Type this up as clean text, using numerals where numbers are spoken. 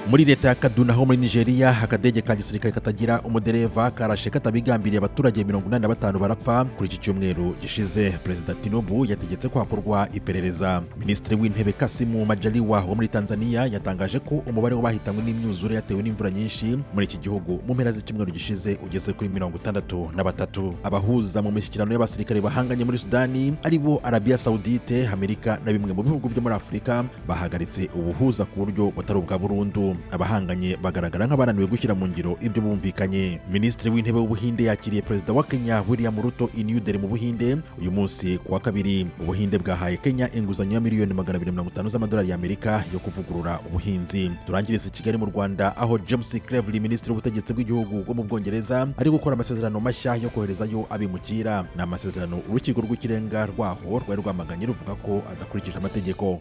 Muri leta ya Kaduna ho muri Nigeria, akadege ka gisirikare katagira umudereva karashe katabigambiriye abaturage 85 barapfa kuri iki cyumweru gishize. Perezida Tinubu yategetse ko hakorwa iperereza. Minisitiri w'Intebe Kasimu Majaliwa wo muri Tanzania yatangaje ko umubare w'abahitanywe n'imyuzure yatewe n'imvura nyinshi muri iki gihugu mu mpera z'icyumweru gishize ugeze kuri 63. Abahuza mu mishyikirano y'abasirikare bahanganye muri Sudani, ari bo Arabia Saudite, Amerika na bimwe mu bihugu byo muri Afurika, bahagaritse ubuhuza ku buryo butari ubwa burundu. Abahanganye bagaragara nk'abananiwe gushyira mu ngiro ibyo bumvikanye. Minisitiri w'Intebe w'Ubuhinde yakiriye Perezida wa Kenya William Ruto i New Delhi mu Buhinde uyu munsi ku wa kabiri. Ubuhinde bwahaye Kenya inguzanyo ya miliyoni 250 z'amadolari y'Amerika yo kuvugurura ubuhinzi. Turangiriza i Kigali mu Rwanda, aho James Cleverly, minisitiri w'ubutegetsi bw'igihugu wo mu Bwongereza, ari gukora amasezerano mashya yo koherezayo abimukira. Ni amasezerano Urukiko rw'Ikirenga rwaho rwari rwamaganye ruvuga ko adakurikije amategeko.